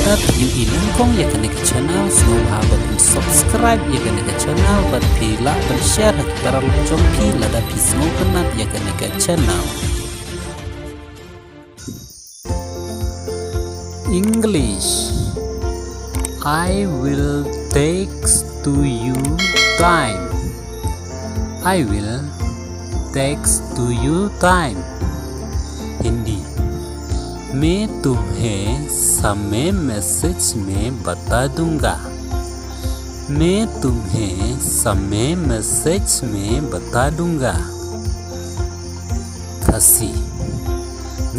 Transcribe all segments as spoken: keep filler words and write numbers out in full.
Ïa i nyngkong ïa kane ka channel, sngewbha ban subscribe ïa kane ka channel bad phi lah ban share ha ki para lok jong phi lada phi sngewtynnat ïa kane ka channel. English. I will text to you time. I will text to you time. Hindi. मैं तुम्हें समय मैसेज में बता दूंगा। मैं तुम्हें समय मैसेज में बता दूंगा। Khasi.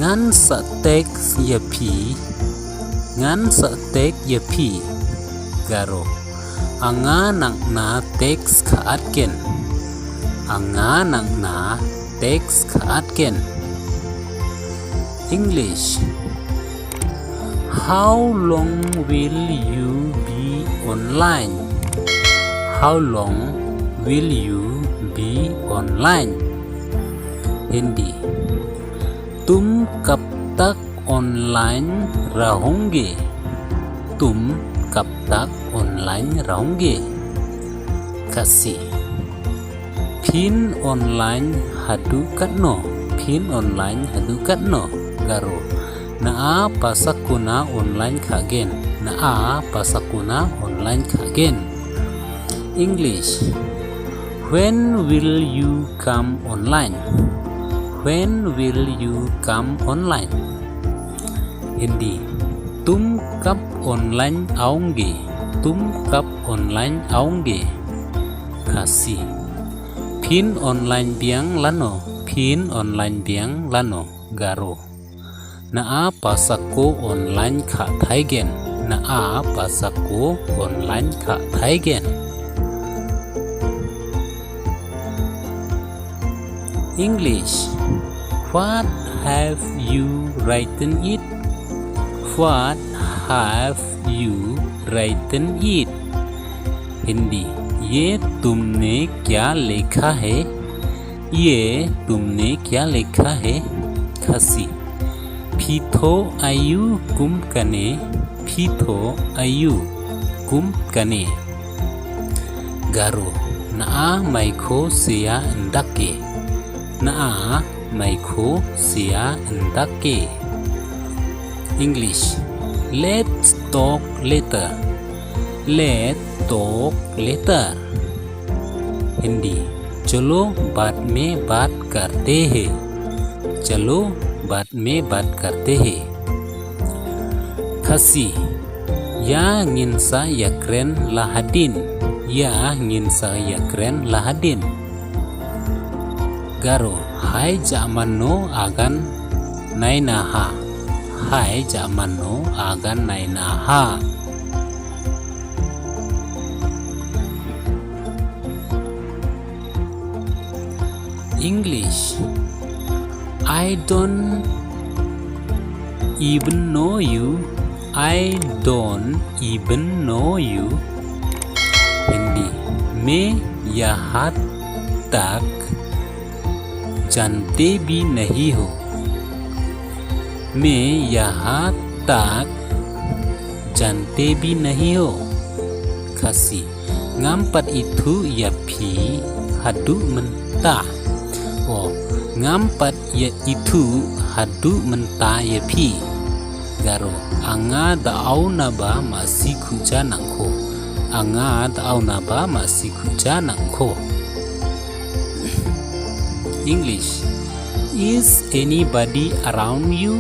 Ngan sa text ïa phi. Ngan sa text ïa phi. Garo. Anga nang na text kha atken. Anga nang na text kha atken. English. How long will you be online? How long will you be online? Hindi. तुम कब तक ऑनलाइन रहोगे? तुम कब तक ऑनलाइन रहोगे? Khasi. Phin online haduh katno? Phin online haduh katno? Garo. Na a pa sa kuna online kha gen. Na a pa sa kuna online kha gen. English. When will you come online? When will you come online? Hindi. तुम कब ऑनलाइन आओगे? तुम कब ऑनलाइन आओगे? Khasi. Phin online biang lano? Phin online biang lano? Garo. Na a pa sa ko online kha thai gen. Na a pa sa ko online kha thai gen. English. What have you written it? What have you written it? Hindi. ये तुमने क्या लिखा है? ये तुमने क्या लिखा है? Khasi. Phi thoh aïu kum kane? Phi thoh aïu kum kane? Garo. Na a mai kho sia ndake. Na a mai kho sia ndake. English. Let's talk later. Let's talk later. Hindi. चलो बाद में बात करते हैं। चलो बाद में बात करते हैं। Khasi. Ïa ngin sa ïakren la hadien. Ïa ngin sa ïakren la hadien. Garo. Hai ja mano agan naina ha. Hai ja mano agan naina ha. English. I don't even know you. I don't even know you. Hindi. मैं यहाँ तक जानते भी नहीं हो। मैं यहाँ तक जानते भी नहीं हो। Khasi. Ngam pat ithuh ïa phi haduh mynta. O, ngam pat ïa ithuh haduh mynta ïa phi. Garo. Anga da auna ba ma si khuja nang kho. Anga da auna ba ma si khuja nang kho. English. Is anybody around you?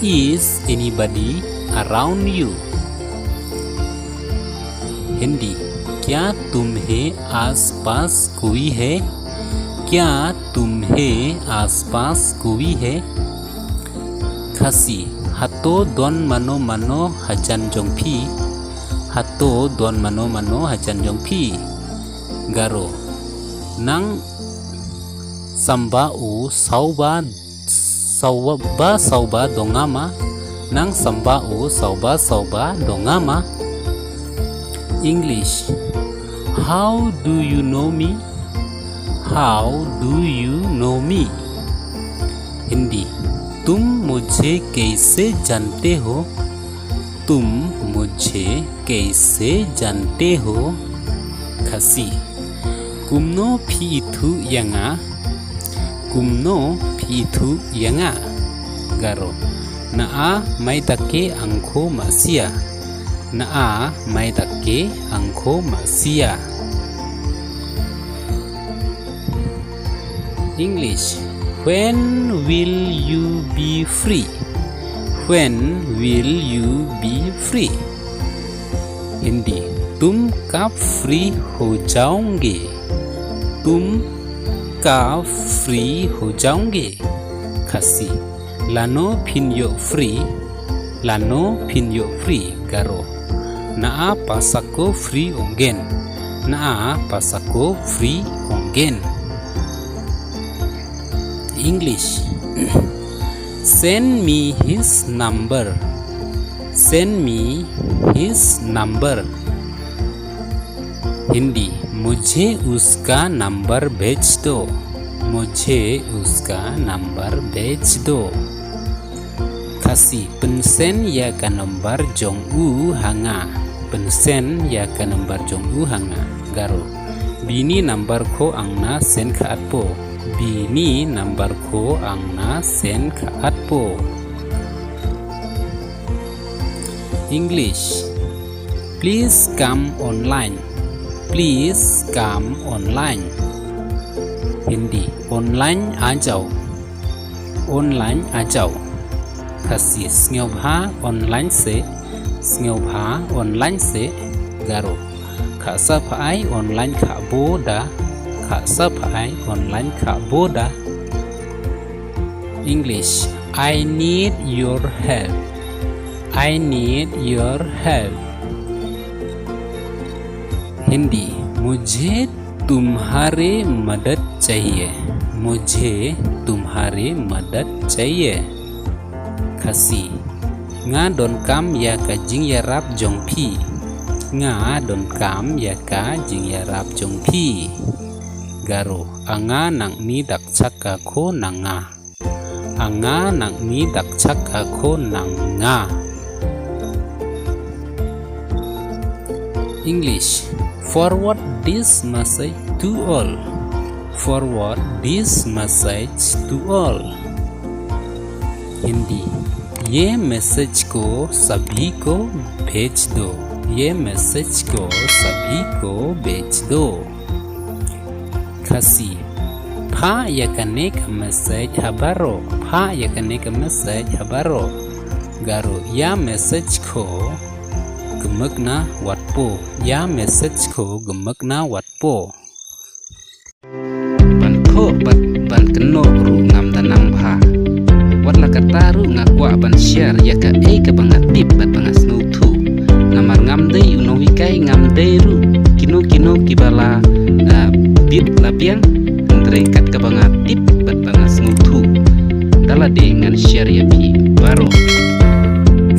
Is anybody around you? Hindi. क्या तुम्हें आसपास कोई है? क्या तुम्हें आसपास कोई है? Khasi. Hato don mano mano hajan jong phi? Hato don mano mano hajan jong phi? Garo. Nang samba u sauba sauba sauba dongama. Nang samba u sauba sauba dongama. English. How do you know me? How do you know me? Hindi. तुम मुझे कैसे जानते हो? तुम मुझे कैसे जानते हो? Khasi. Kumno phi ithuh ïa nga? Kumno phi ithuh ïa nga? Garo. Naa mai da ke angkho masia. Naa mai da ke angkho masia. English. When will you be free? When will you be free? Hindi. तुम कब फ्री हो जाओगे? तुम कब फ्री हो जाओगे? Khasi. Lano phin ïoh free? Lano phin ïoh free? Garo. Naa pasa ko free ong gen. Naa pasa ko free ong gen. English. Send me his number. Send me his number. Hindi. मुझे उसका नंबर भेज दो. मुझे उसका नंबर भेज दो. Khasi. Pynsend ïa ka number jong u ha nga. Pynsend ïa ka number jong u ha nga. Garo. Bini number ko angna send kha atpo. Bini number ko angna send kha atpo. English. Please come online. Please come online. Hindi. Online आ जाओ. Online आ जाओ. Khasi. Sngewbha online se. Sngewbha online se. Garo. Kha sa pha ai online kha bo da. Kha sa pha ai online kha bo da. English. I need your help. I need your help. Hindi. मुझे तुम्हारी मदद चाहिए. मुझे तुम्हारी मदद चाहिए. Khasi. Nga donkam ïa ka jingïarap jong phi. Nga donkam ïa ka jingïarap jong phi. Garo. Anga nang ni dak chak ka ko nang nga. Anga nang ni dak chak ka ko nang nga. English. Forward this message to all. Forward this message to all. Hindi. ये मैसेज को सभी को भेज दो. ये मैसेज को सभी को भेज दो. Khasi. Phah ïa kane ka message ha baroh. Phah ïa kane ka message ha baroh. Garo. Ïa message ko gmekna watpo. Ïa message ko gmekna watpo. Ban thoh bad ban kynnoh ruh ngam da nang bha. Wat la katta ruh nga kwah ban share ïa kaei kaba nga tip bad ba nga sngewthuh. Namar ngam dei u nonghikai, ngam dei ruh kino kino kiba la, ah, bit la biang, hynrei kat kaba nga tip bad ba nga sngewthuh. Da lade ngan share ïa phi baroh.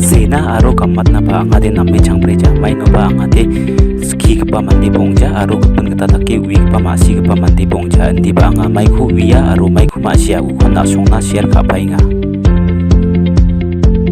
Sena aro ka mat na ba nga de nam me chang preja mai no ba nga de ski kpa man de bongja aro kpan kata take wi kpa ma si kpa man de bongja ndi ba nga mai khu wi ya aro mai khu ma si ya u khon na song na share ka pai nga.